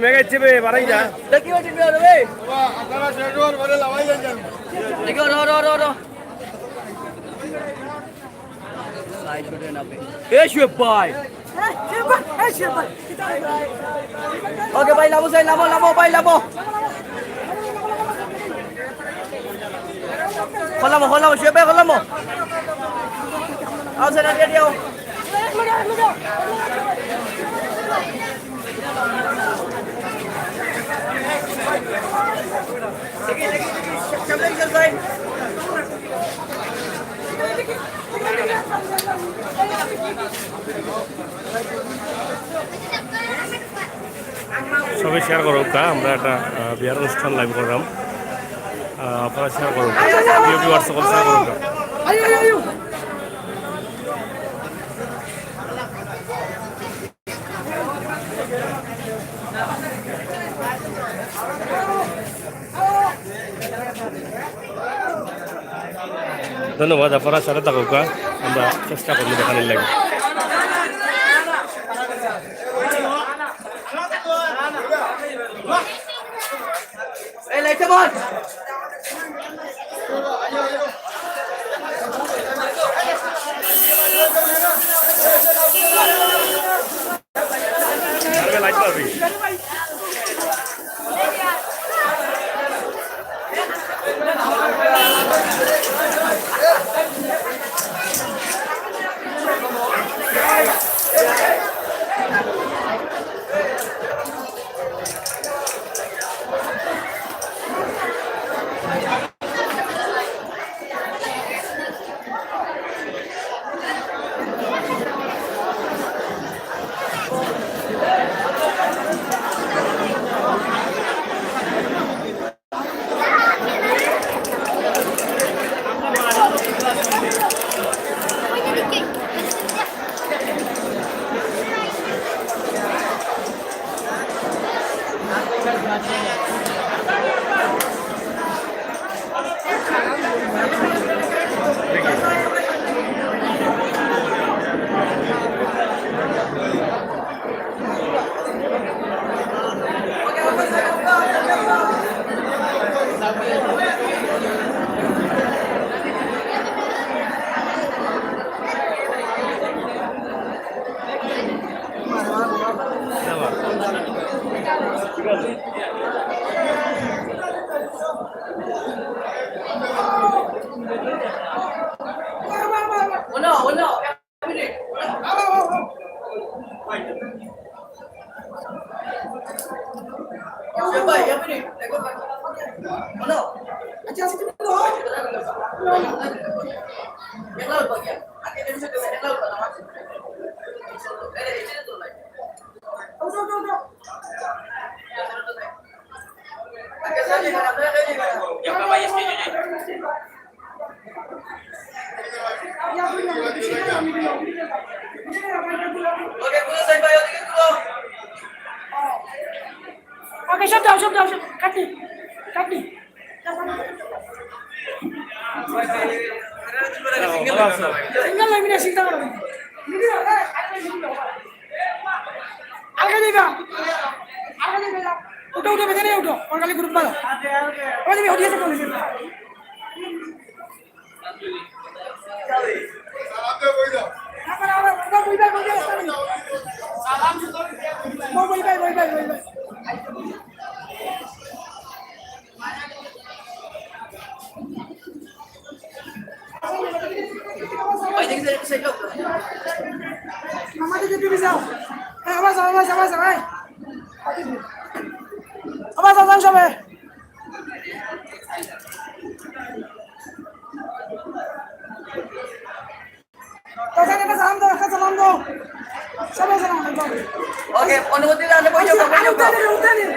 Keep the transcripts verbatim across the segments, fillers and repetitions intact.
বেগাইছে বে, বাড়াই যা। দেখি ওই টিমে ওরে বে। দেখি ওরে, ওরে, ওরে, ওরে। এ শুয়েব ভাই। ওকে ভাই, লামো সাই, লামো, লামো ভাই, লামো। খোলামো, খোলামো, শুয়েব ভাই, খোলামো। আও সাই, রেডি আও। সবে শেয়ার করউক্কা, আমরা একটা, আহ, বিয়ার অনুষ্ঠান লাইভ কররাম। আহ, আপনারা শেয়ার করউক্কা, প্রিয় ভিউয়ার সকল শেয়ার করউক্কা। ধন্যবাদ, আপনারা সাথে থাকউক্কা, আমরা চেষ্টা করমু দেখানির লাগি। এই লাইটটা বল। ওকে, সব দাও, সব দাও, সব। কাটনি, কাটনি। সিঙ্গেল লাইন মিলে সিঙ্গেল করো। আগে দিবা, আগে দিবা। উঠো, উঠো, ভেতরে উঠো। ওর খালি গ্রুপ বানাও। ওই দিবি, ওদিকে তো। মামা দিকে তুমি যাও। হ্যাঁ, আবার যাও, আবার যাও, আবার যাও, এই। আবার যাও, যাও সবাই। ওকে, অনুমতি দিলে বই যাও, বই যাও। উঠা দিলে, উঠা দিলে।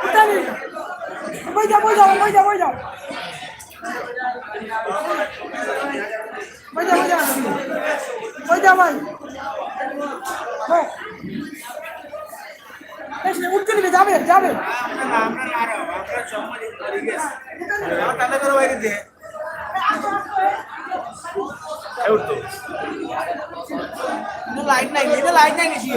উঠা দিলে। বই যাও, বই যাও, বই যাও, বই যাও। বই যাও, বই যাও। বই যাও, ভাই। হ্যাঁ। এই সে উঠতে দিবে, যাবে, যাবে। লাইট নাই, এটা লাইট নাই নিছি।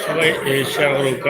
সবাই এই শেয়ার করুক।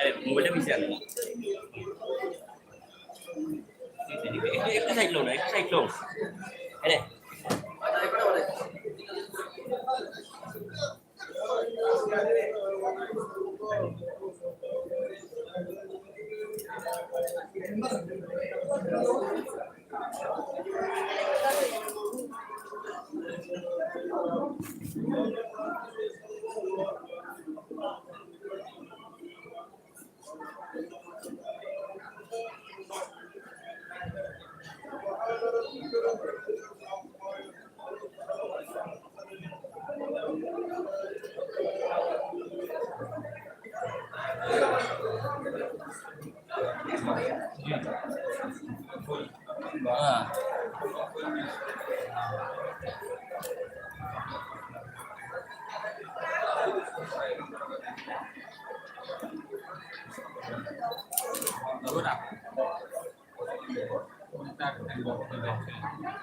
এই মোবাইলটা পিছিয়ে আনো। একটু, একটু সাইড লও না, একটু সাইড লও। আরে।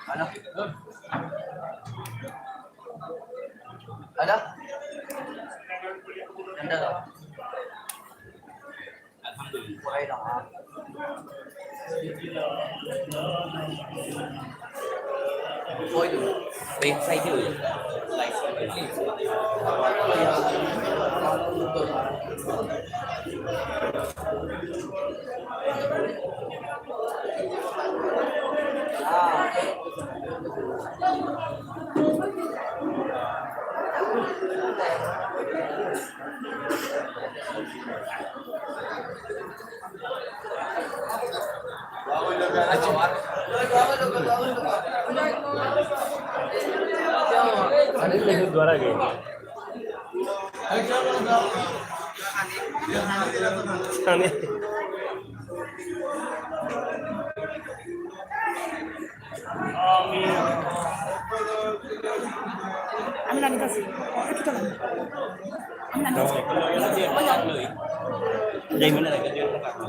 Hello? Hello? Alhamdulillah. Why do? এই সাইডে হইল। আমি নানি কাছে। একটু চলেন। আমি নানি কাছে। যাই মানে রাখা, যাই মানে রাখা।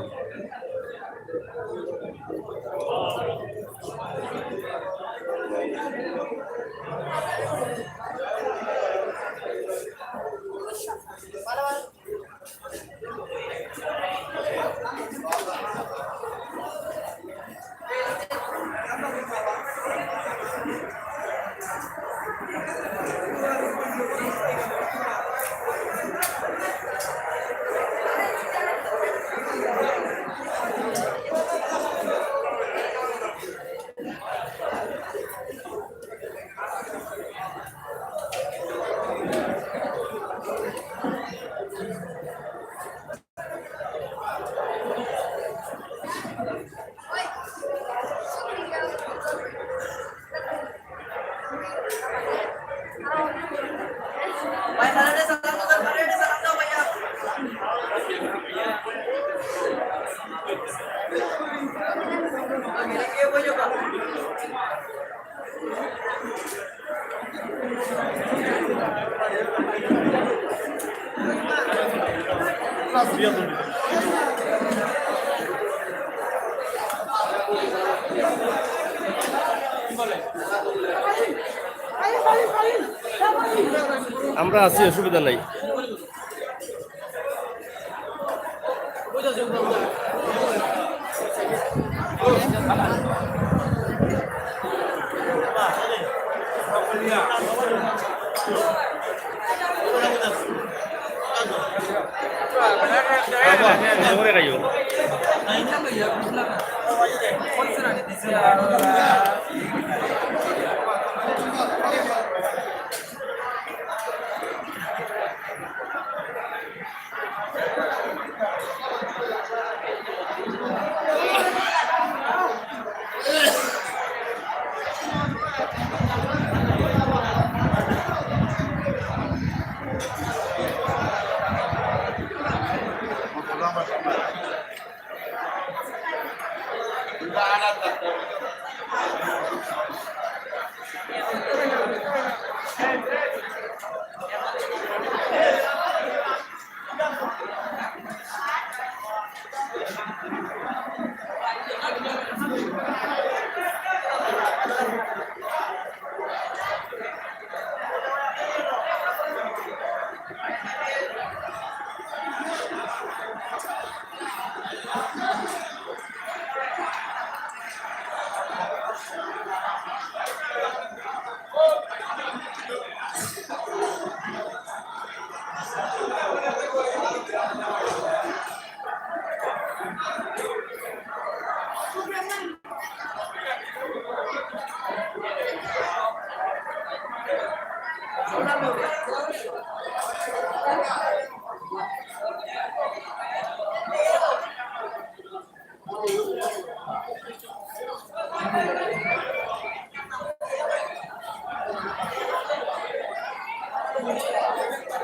আমরা আছি, অসুবিধা নাই।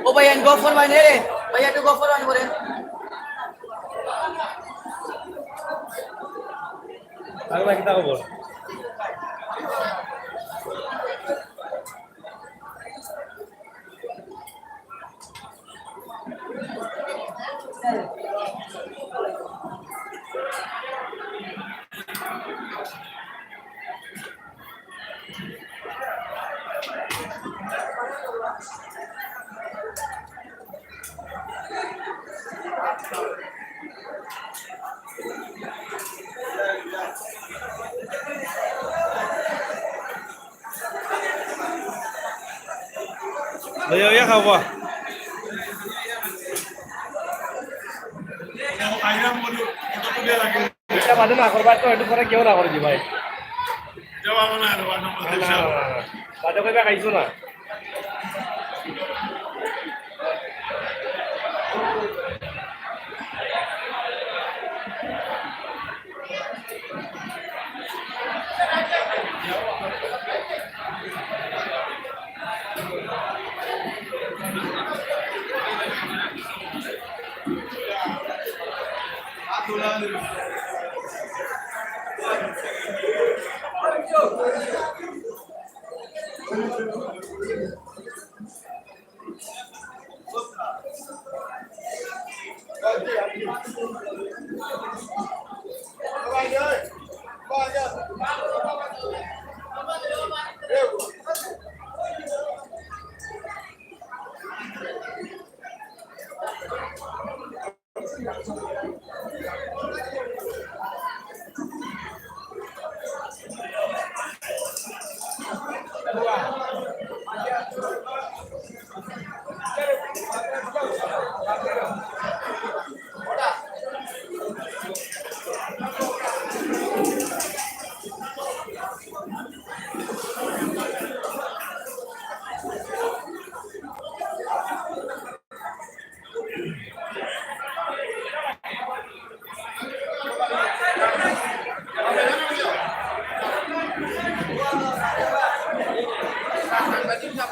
ও ভাই, আমি গফর ভাই নে রে। ভাই, একটু গফর ভাই করে। আগে বাকি থাকো বল। লইয়া অইয়া খাওয়া। ইটা বাদে না করবা, তো একটু পরে কেউ না করে দিবা। বাদে কইবা খাইছো না।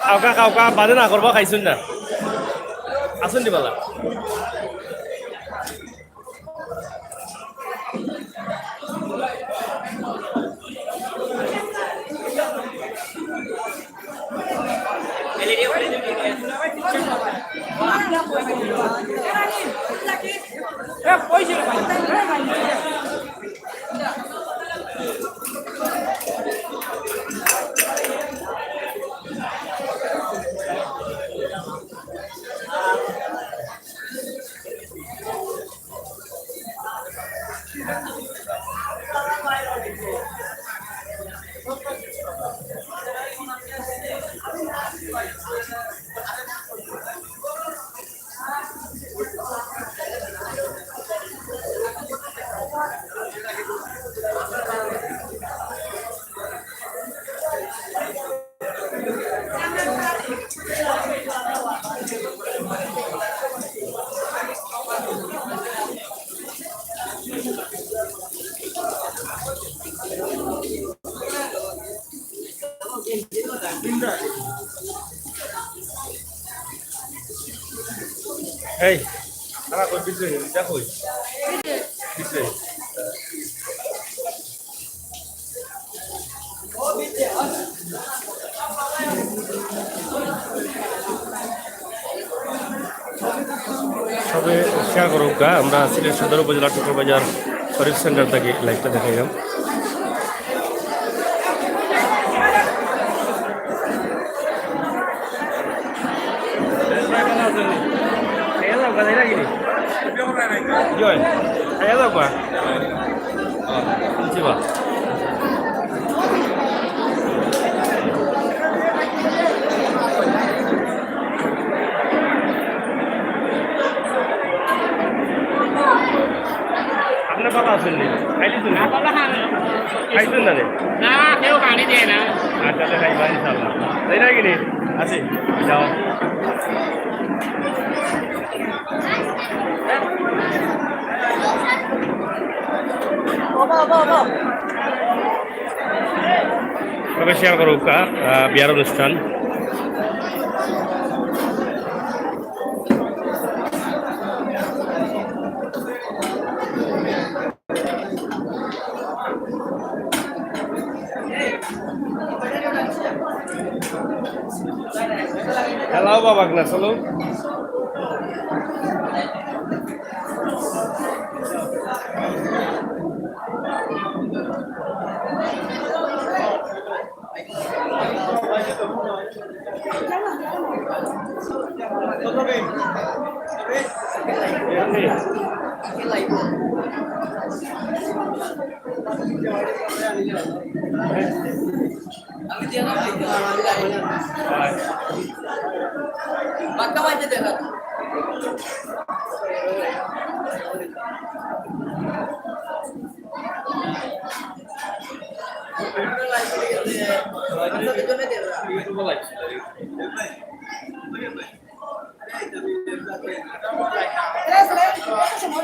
খাওকা, খাওকা, বাদে না করবা, খাইছইন না। আছইন নি বালা? এই, তারা কই ভিতরে? এটা কই? ভিতরে। সবে শেয়ার করউক্কা। আমরা সিলেট সদর উপজেলা ঠুকরবাজার শরীফ সেন্টার থাকি লাইভটা দেখাইলাম। কি অয়? খাইয়া যাও বা। জি বা। আপনে বালা আছইন নি? খাইলিছইন নি? না, বালা খান। খাইছইন না রে? না, কেউ পানি দেয় না। আচ্ছা, আচ্ছা, খাইবা ইনশাআল্লাহ। তাই না কিনি? আছি, যাও। সবে শেয়ার করউক্কা, আহ, বিয়ার অনুষ্ঠান। হ্যালো বাবা, না চলো।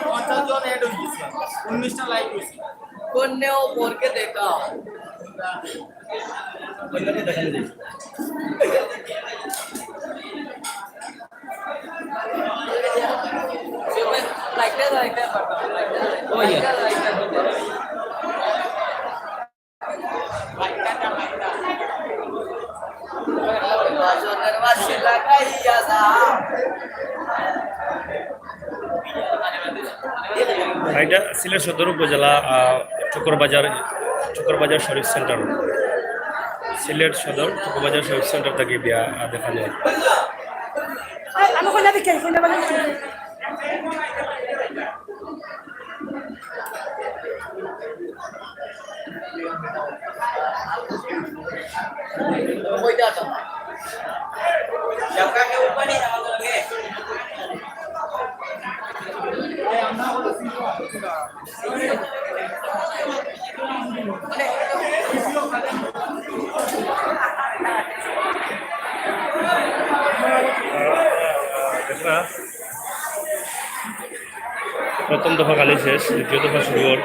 পঞ্চাশ জন add হয়ে গেছে, উনিশটা লাইক হয়েছে। কোন নেও পরকে দেখা। এটা সিলেট সদর উপজেলা, আহ, চক্রবাজার, চক্রবাজার শরীফ সেন্টার। সিলেট সদর চক্রবাজার শরীফ সেন্টার থাকি বিয়া, আহ, দেখানি। প্রথম দফা খালি শেষ, দ্বিতীয় দফা শুরু অর।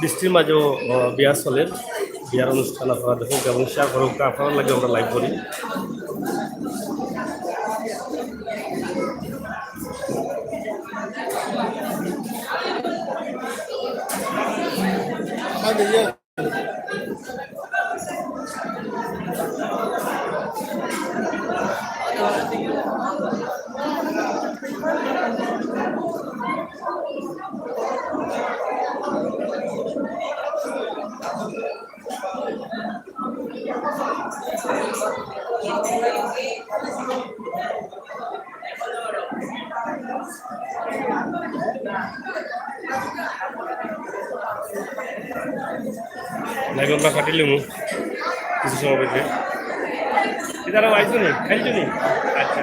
বৃষ্টির মাঝেও, আহ, বিয়া চলের, বিয়ার অনুষ্ঠান আপনারা দেখুন এবং শেয়ার করুন, আপনারার লাগি আমরা লাইভ করি। লাইভ আমরা কাটিলিমু কিছু সময় ভিতরে। ইতারা আইছো নি? খাইছো নি? আচ্ছা।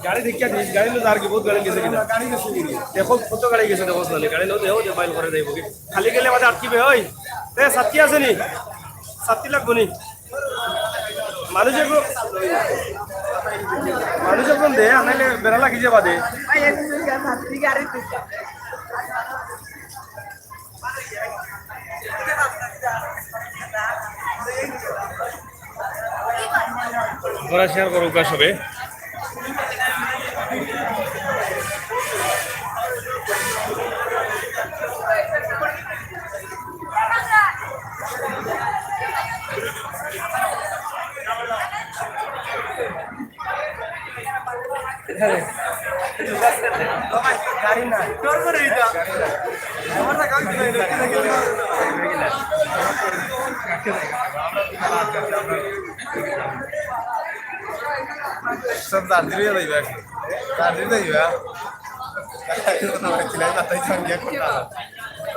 গাড়ি দেখিয়া দিস, গাড়ি লো আর কি, বহুত গাড়ি গেছে কিনা? গাড়ি গেছে কিনা? দেখো কত গাড়ি গেছে, দেখো না, গাড়ি লো দেও, যে মাইল করে যাইব কি? খালি গেলে আমাদের আটকিবে, ওই। এ, সাথী আছে নি? সাথী লাগবো নি? মানুষ একজন, মানুষ একজন দে, আনাইলে বেড়া লাগি যাবা দে। আপনারা শেয়ার করুন সবে। গাড়ি না। সব দার্জিলিং যাইবা। দার্জিলিং যাইবা।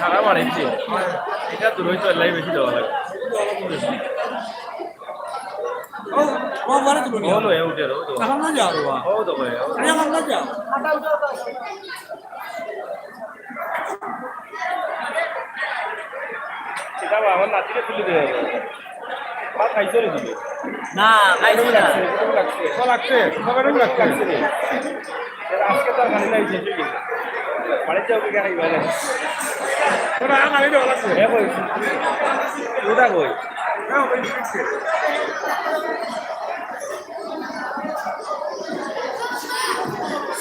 সারা বাড়িতে। এটা দূর হইতো, এলাই বেশি দেওয়া লাগে। ও, ও, বাড়ি তো বলি। ও, লয়ে উঠে রো, তো। এখন না যাও, বাবা। ও, তো ভাই, ও। এখন না যাও। এটা বাবা, আমার নাতিরে তুলে দে। ভাত খাইছো নি তুমি? না, খাইছি না। ও লাগছে, ও লাগছে, ও লাগছে রে। এরা আজকে তো আর খালি নাই, শেষ হয়ে গেছে। বাড়িতে যাও, কি খাইবা না? ওরা আর খালি দেওয়া লাগছে। এ কই? ওটা কই?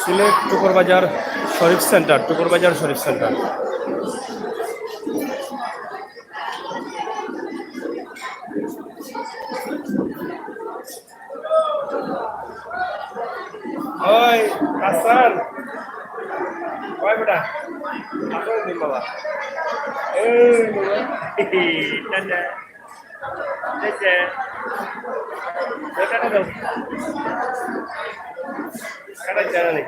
সিলেট টুকুর বাজার শরীফ সেন্টার, টুকুর বাজার শরীফ সেন্টার। ওই, হাসান। ওই বেটা। হাসান দিন বাবা। এই বাবা। টাটা। টাটা। টাটা দাও। টাটা জানা নেই।